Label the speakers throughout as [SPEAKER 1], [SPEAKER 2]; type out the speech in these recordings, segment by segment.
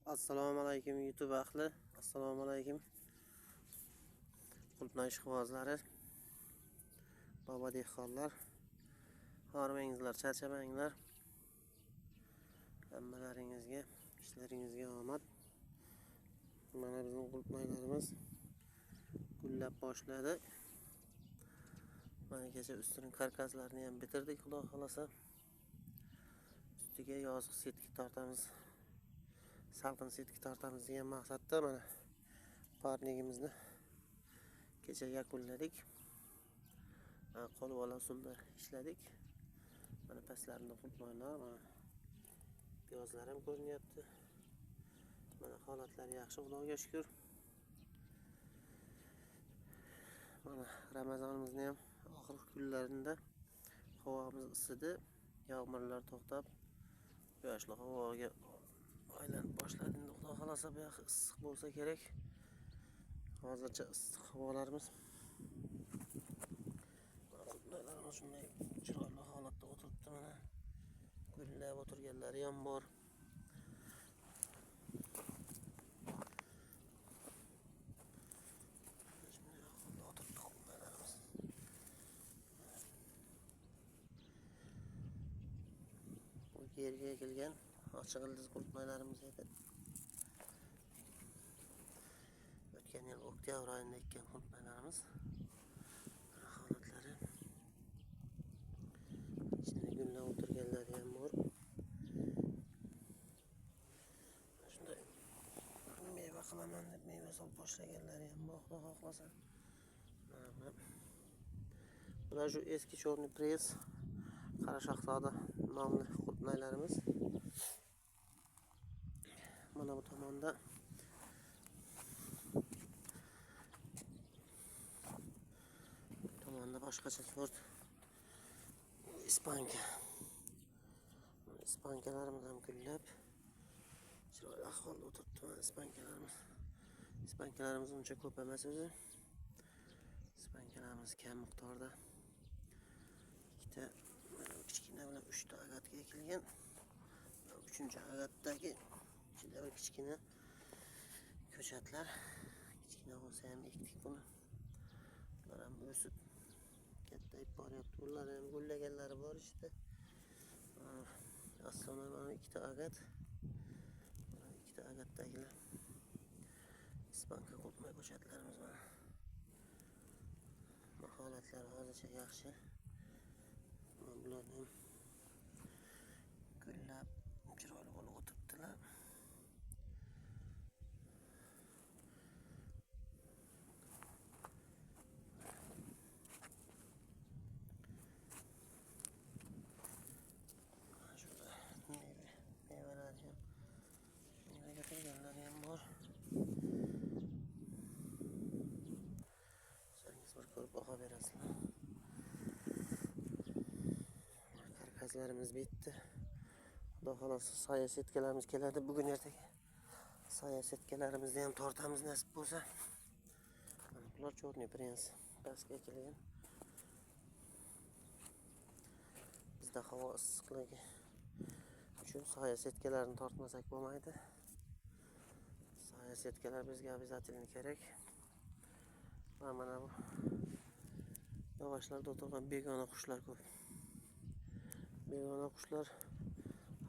[SPEAKER 1] Assalomu alaykum YouTube ahli. Assalomu alaykum. Qulupnay ishqibozlari, bobo dehqonlar. Hormangizlar, charchamanglar. Hammalaringizga, ishlaringizga omad. Mana bizning qulupnaylarimiz gullab boshladi. Mana kecha ustining karkaslarini ham bitirdik, xudo xolasa. Ustiga yozgi setka tortamiz. Salqin setka tortamiz degan maqsadda mana parnigimizni kecha yakunladik. Qo'lbola usulda ishladik. Mana pastlarida qulupnoylar, mana piyozlar ham ko'rinyapti. Mana holatlari yaxshi, Xudoga shukr. Mana Ramazonimizni ham oxirgi kunlarida havomiz isidi, yog'murlar to'xtab, quyoshli havoga aylanib boshladi. Endi Xudo xolasa bu yoq issiq bo'lsa kerak. Hozircha issiq havolarimiz. Qulupnoylarimiz shunday chiroyli holatda o'tiribdi mana. Gullab o'tirganlari ham bor. Shunday ahvolda o'tiribdi qulupnoylarimiz. Bu yerga ekilgan ochiq ildiz qulupnoylarimiz edi. O'tgan yil oktyabr oyida ekkan qulupnoylarimiz. Holatlari ichida gullab o'tirganlari ham bor. Shunday meva qilaman deb meva solib boshlaganlari ham bor, Xudo xohlasa. Mana bular shu eski Chorniy press Qora Shahzoda nomli qulupnoylarimiz. Mana bu tomonda boshqacha sort ispanka. Ispankalarimiz ham gullab chiroyli ahvolda o'tiribdi. Mana ispankalarimiz. Ispankalarimiz uncha ko'p emas o'zi. Ispankalarimiz kam miqdorda. Ikkita mana kichkina bilan 3 ta agatga ekilgan. 3-agatdagi ichida bir kichkina ko'chatlar. Kichkina bo'lsa ham ekdik buni. Bular ham o'sib kattayib boryapti. Ular ham gullaganlari bor ichida. Aslida mana 2 ta agat. Mana 2 ta agatdagilar. Ispanka qulupnay ko'chatlarimiz mana. Holatlar hozircha yaxshi. Mana bular ham gullab chiroyli bo'lib o'tiribdilar. Şurada meyveler ham, meyve getirganlari ham bor. O'zingiz bir ko'rib baho berasizlar. Karkaslarimiz bitdi. Xudo xolasa soya setkalarimiz keladi bugun ertaga. Soya setkalarimizni ham tortamiz nasib bo'lsa. Mana bular Chorniy prins pastga ekilgan. Bizda havo issiqligi uchun soya setkalarini tortmasak bo'lmaydi. Soya setkalar bizga обязательно kerak. Va mana bu yog'ochlarda o'tirgan begona qushlar ko'p. Begona qushlar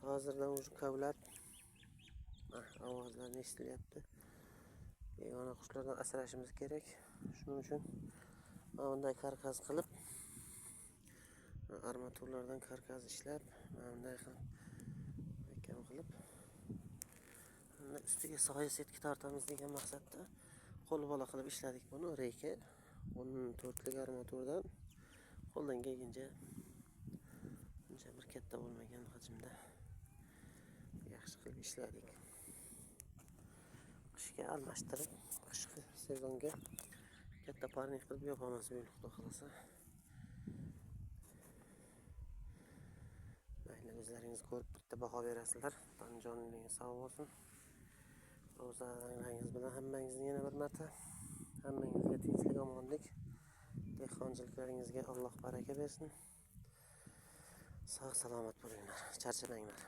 [SPEAKER 1] hozirdan уже kavlab ovozlarni eshitilyapti. Begona qushlardan asrashimiz kerak. Shuning uchun mana bunday karkas qilib, armaturlardan karkas ishlab, mana bunday qilib mahkam qilib, ustiga soya setka tortamiz degan maqsadda qo'lbola qilib ishladik buni. Reyka 14lik armaturdan qo'ldan kelguncha uncha bir katta bo'lmagan hajmda yaxshi qilib ishladik. Qishga almashtirib, qishki sezonga katta parnik qilib yopamiz bu yil, Xudo xolasa. Mayli, o'zlaringiz ko'rib bitta baho berasizlar. Tan joningiz sog' bo'lsin. Ro'zalaringiz bilan hammangizni yana bir marta hammangizga tinchlik, omonlik, dehqonchiliklaringizga Alloh baraka bersin. Sog' salomat bo'linglar, charchamanglar.